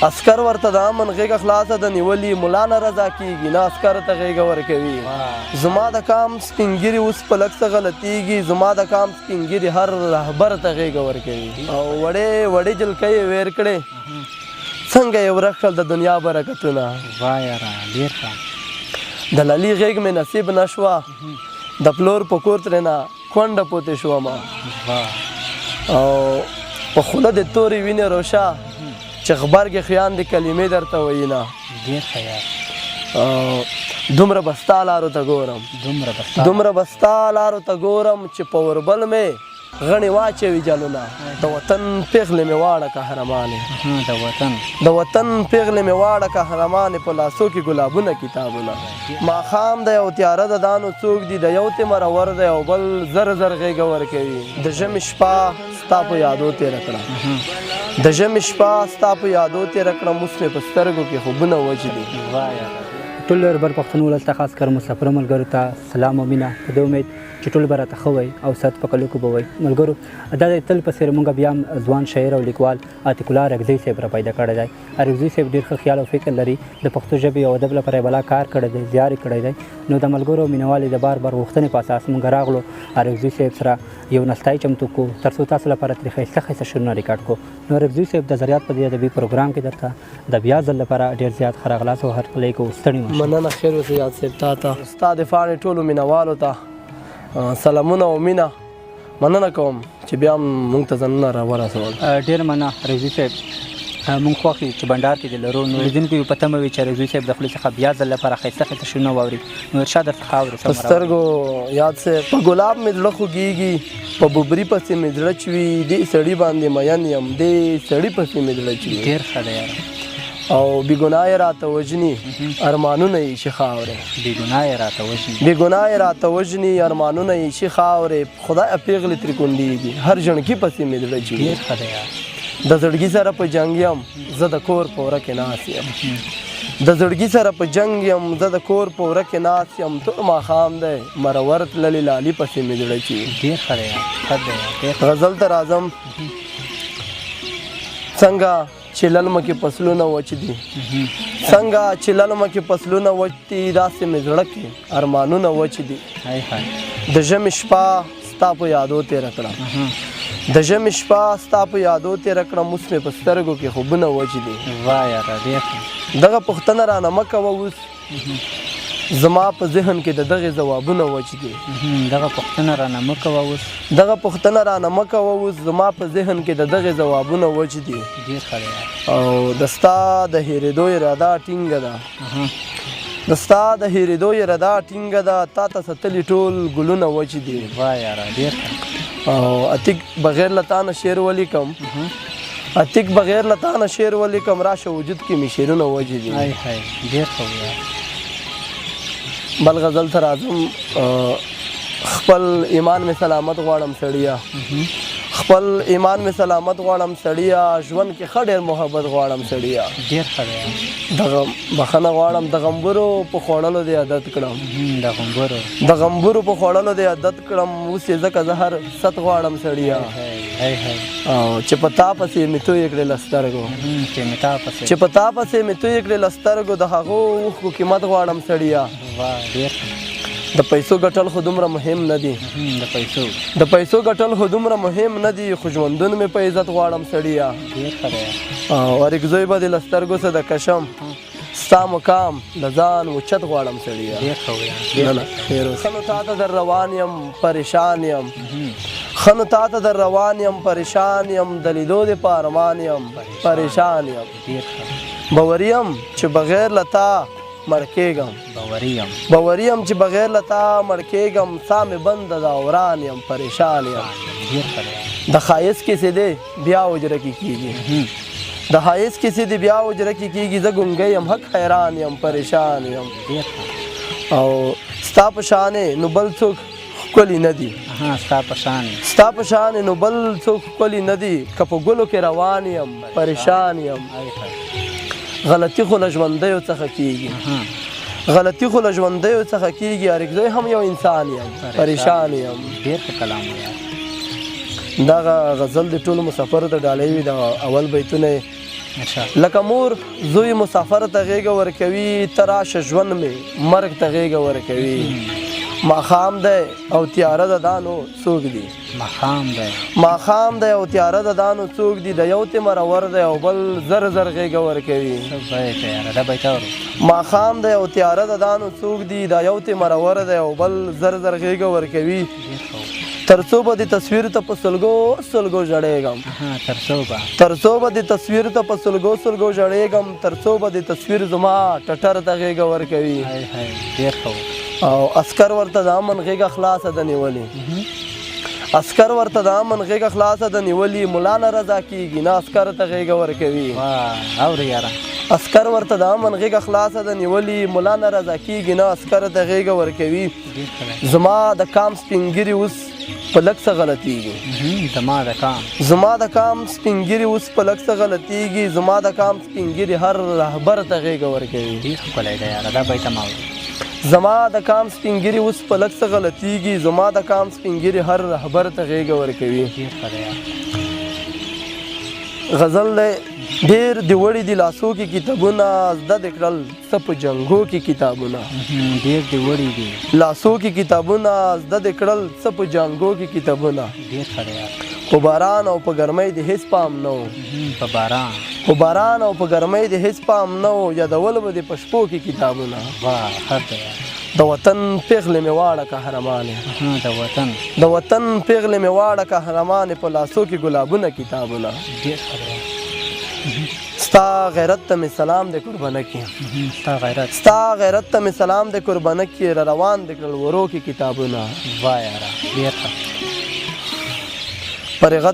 عسکر ورته د امن غېږه خلاصه ده نیولي، ملا نه رضا کېږي نه عسکر ته غېږه ورکوي. زما د قام سپین ږیري اوس په لږ څه غلطېږي، زما د قام سپین ږیري هر رهبر ته غېږه ورکوي. او وړې وړې جلکۍ یې ویر کړې، څنګه یې ورک کړل د دنیا برکتونه. واه یاره ډېر ښه. د لالي غېږ مې نصیب نه شوه، د پلور په کور ترېنه کونډه پوتې شوم. او په خوله د تورې وینې روشه چې غبرګې خویندې کلمې درته ویینه. ډېر ښه یار. دومره به ستا لارو ته ګورم، دومره به ستا لارو ته ګورم چې په اوربل مې غڼې واچوي جلونه. د وطن پېغلې مې واړه قهرمانې، د وطن پېغلې مې واړه قهرمانې، په لاسو کې ګلابونه کتابونه. ماښام دی او تیاره ده، دا نو څوک دي، د یو تې مرور دی او بل زر زر غېږه ورکوي. د ژمي شپه ستا په یادو تېره کړه، د ژمي شپه ستا په یادو تېره کړم، اوس مې په سترګو کې خوبونه وچ دي. ټول لربر پښتنو ولس ته، خاص کر مسافرو ملګرو ته سلام او مینه، په دې امید چې ټول به راته ښه وئ او صحت په کلو کې به وئ. ملګرو دا د تل په څېر مونږ بیا هم ځوان شاعر او لیکوال عتیق الله ارکزی صاحب را پیدا کړی دی. ارکزی صاحب ډېر ښه خیال او فکر لري، د پښتو ژبې او ادب لپاره یې بلا کار کړی دی، زیار یې کړی دی. نو د ملګرو او مینوالو د بار بار غوښتنې په اساس مونږ راغلو ارکزی صاحب سره یو نستای چمتو کو تر څو تاسو لپاره ترې ښایسته ښایسته شعرونه ریکارډ کو. نو ارکزی صاحب د زریات په دې ادبي پروګرام کې درته د بیا ځل لپاره ډېر زیات ښه راغلاست او هرکلی کوو. ستړي مه شئ. مننه، خیر اوسې یاد صاحب. تا ته ستا د فاڼې ټولو مینوالو ته سلامونه او مینه. مننه کوم چې بیا هم موږ ته ځانونه را ورسول. ډېره مننه رضوي صاحب، موږ خوښ یو چې بنډار کې دې لرو. نو لیدونکي به په تمه وي چې رضوي صاحب د خولې څخه بیا ځل لپاره ښایسته ښایسته شعرونه واوري. نو ارشاد درڅخه اورو. په سترګو یاد صاحب. په ګلاب مې زړه خوږېږي، په ببري پسې مې زړه چوي، دې سړي باندې مین یم، دې سړي پسې مې زړه چوي. ډېر ښه دی یاره. او بېګناه یې راته وژني، ارمانونه یې شي خاورې. بېګناه یې راته وژني، بېګناه یې راته وژني، ارمانونه یې شي خاورې. خدایه پېغلې ترې کونډېږي، هر ژڼکي پسې مې زړه چوي. ډېر ښه دی یاره. د زړګي سره په جنګ یم، زه د کور په وره کې ناست یم. د زړګي سره په جنګ یم، زه د کور په وره کې ناست یم. تور ماښام دی، مرور تللې لالي پسې مې زړه چوي. ډېر ښه دی یاره، ښه دی یاره، ډېر ښه. غزل ته راځم. څنګه چې للمه کې فصلونه وچ دي، څنګه چې للمه کې فصلونه وچ دي، داسې مې زړه کې ارمانونه وچ دي. د ژمي شپه ستا په یادو تېره کړم، د ژمي شپه ستا په یادو تېره کړم، اوس مې په سترګو کې خوبونه وچ دي. واه یاره ډېر ښه. دغه پوښتنه رانه مه کوه اوس، زما په ذهن کې د دغې ځوابونه وچ دي. دغه پوښتنه رانه مه کوه اوس، دغه پوښتنه رانه مه کوه اوس، زما په ذهن کې د دغې ځوابونه وچ دي. ډېر ښه دی. او د ستا د هېرېدو اراده ټینګه ده، د ستا د هېرېدو اراده ټینګه ده، تا ته ستلي ټول ګلونه وچ دي. واه یاره ډېر ښه. او عتیق بغیر له تا نه شعر ولیکم، عتیق بغیر له تا نه شعر ولیکم، راشه وجود کې مې شعرونه وچ دي. های های ډېر ښه ویار. بل غزل ته راځم. خپل ایمان مې سلامت غواړم سړیه، خپل ایمان مې سلامت غواړم سړیه، ژوند کې ښه ډېر محبت غواړم سړیه. ډېر ښه دی. دغه بخښنه غواړم، د غمبرو په خوړلو دې عادت کړم، د غمبرو په خوړلو دې عادت کړم، اوس یې ځکه زه هر ست غواړم سړیه. او چې په تا پسې مې تویې کړې له سترګو، چې په تا پسې مې تویې کړې له سترګو، د هغو اوښکو قیمت غواړم سړیه. د پیسو ګټل خو دومره مهم نه دي، د پیسو ګټل خو دومره مهم نه دي، خو ژوندون مې په عزت غواړم سړیه. او اریکزوی به دې له سترګو څه د کشم، ستا مقام له ځان اوچت غواړم سړیه. نه نه خیر اوسې. ښه نو تا ته در روان یم پریشان یم، ښه نو تا ته در روان یم پریشان یم، د لیدو دې په ارمان یم پریشان یم. باوري یم چې بغیر له تا مړ کېږم، باوري یم چې بغیر له تا مړ کېږم، ساه مې بنده ده وران یم پریشان یم. د ښایست کیسې دې بیا حجره کې کېږي، د ښایست کیسې دې بیا حجره کې کېږي، زه ګونګی یم حق حیران یم پریشان یم. او ستا په شانې نو بل څوک ښکلي نه دي، ستا په شانې نو بل څوک ښکلي نه دي، که په ګلو کې روان یم پریشان یم. غلطي خو له ژوندیو څخه کېږي، غلطي خو له ژوندیو څخه کېږي، اریکزی هم یو انسان یم پریشان یم. ډېر ښه کلام ویل. دغه غزل د ټولو مسافرو ته ډالۍ وي. د اول بیتونه یې لکه مور زوی مسافر ته غېږه ورکوي، ته راشه ژوند مې مرګ ته غېږه ورکوي. ماښام دی او تیاره ده، دا نو څوک دي؟ ماښام دی، ماښام دی او تیاره ده، دا نو څوک دي؟ د یو تی مرور دی او بل زر زر غېږه ورکوي. ماښام دی او تیاره ده، دا نو څوک دي؟ دا یو تی مرور دی او بل زر زر غېږه ورکوي. تر څو به د تصویر ته په سلګو سلګو ژړېږم، تر څو به د تصویر ته په سلګو سلګو ژړېږم، تر څو به د تصویر زما ټټر ته غېږه ورکوي. او عسکر ورته د امن غېږه خلاصه ده نیولې، عسکر ورته د امن غېږه خلاصه ده نیولې، ملا نه رضا کېږي نه عسکر ته غېږه ورکوي. عسکر ورته د امن غېږه خلاصه ده نیولې، ملا نه رضا کېږي نه عسکر ته غېږه ورکوي. زما د کام سپینږیري اوس په لږ څه غلطېږي، زما د کام سپینږیري اوس په لږ څه غلطېږي، زما د کام سپینږیري هر رهبر ته غېږه ورکوي. ډېر ښکلی دی یاره دا بیت ما اوري. زما د کام سپینږیري اوس په لږ څه غلطېږي، زما د کام سپینږیري هر رهبر ته غېږه ورکوي. ډېر ښه دی یاره. غزل دی. ډېر دې وړي دي لاسو کې کتابونه، زده دې کړل څه په جنګو کې کتابونه. ډېر دې وړي دي لاسو کې کتابونه، زده دې کړل څه په جنګو کې کتابونه. ډېر ښه دی یاره. په باران او په ګرمۍ دې هېڅ پام نه و، په باران، په باران او په ګرمۍ دې هېڅ پام نه و، یادول به دې په شپو کې کتابونه. واه ښه دی یاره. د وطن پېغلې مې واړه قهرمانې، د وطن، د وطن پېغلې مې واړه قهرمانې، په لاسو کې ګلابونه کتابونه. ډېر ښه دی. ستا غیرت ته مې سلام دی قربانه کې، ستا غیرت، ستا غیرت ته مې سلام دی قربانه کې، را روان دې کړل ورو کې کتابونه. واه یاره ډېر ښه. په رغت